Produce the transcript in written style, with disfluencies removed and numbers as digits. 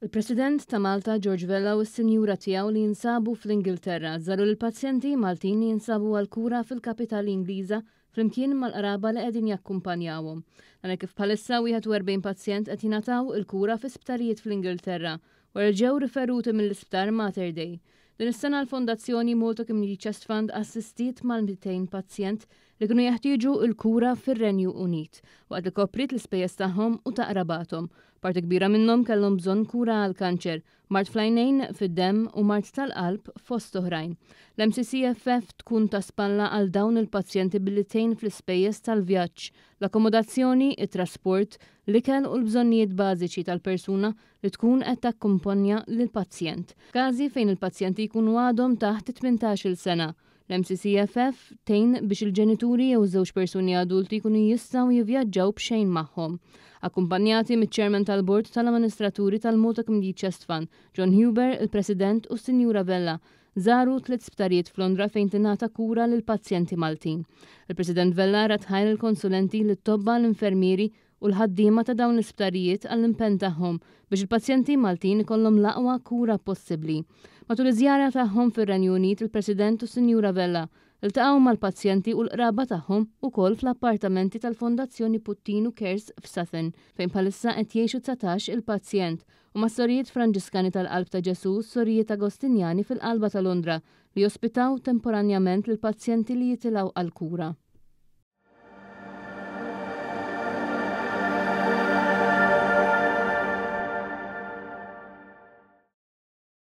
Il-President ta' Malta George Vella u s-sinjura tiegħu li jinsabu fl-Ingilterra żaru lill-pazjenti Maltin li jinsabu għall-kura fil-kapitali Ingliża flimkien mal-qraba li qegħdin jakkumpanjawhom. Dan hekk kif bħalissa 41 pazjent qed jingħataw il-kura fi sptarijiet fl-Ingilterra wara li ġew riferuti mill-Isptar Mater Dei. Din is-sena l-Fondazzjoni Malta Community Chest Fund assistiet mal-200 pazjent li kienu jeħtieġu l-kura fir-Renju Unit, waqt li kopriet l-ispejjeż tagħhom u ta' qrabathom. Parti kbira minnhom kellhom bżonn kura għall-kanċer, mard fl-għajnejn, fid-demm u mard tal-qalb fost oħrajn. L-MCCFF tkun ta' spalla għal dawn il-pazjenti billi tgħin fl-ispejjeż tal-vjaġġ, l-akkomodazzjoni, it-trasport, l-ikel u l-bżonnijiet bażiċi tal-persuna li tkun qed takkumponja lill-pazjent. F'każi fejn il-pazjenti jkunu għadhom taħt it-tmintax-il sena, L-MCCFF tgħin biex il-ġenituri jew żewġ persuni adulti jkunu jistgħu jivvjaġġaw b'xejn magħhom. Akkumpanjati miċ-Chairman tal-Bord tal-Amministraturi tal-Malta Community Chest Fund, John Huber, il-President u s-Sinjura Vella, żaru tliet sptarijiet f'Londra fejn tingħata kura lill-pazjenti Maltin. Il-President Vella rat ħajr lill-konsulenti, lit-tobba, l-infermieri u l-ħaddiema ta' dawn l-isptarijiet għall-impenn tagħhom biex il-pazjenti Maltin ikollhom l-aqwa kura possibbli. Matul iż-żjara tagħhom fir-Renju Unit, il-President u s-Sinjura Vella ltaqgħu mal-pazjenti u l-qraba tagħhom ukoll fl-appartamenti tal-Fondazzjoni Puttinu Cares f'Sutton, fejn bħalissa qed jgħixu 19 il-pazjent, u mas-Sorijiet Franġiskani tal-Qalb ta' Ġesù u s-Sorijiet Agostinjani fil-qalba ta' Londra li jospitaw temporanjament lill-pazjenti li jitilgħu għall-kura.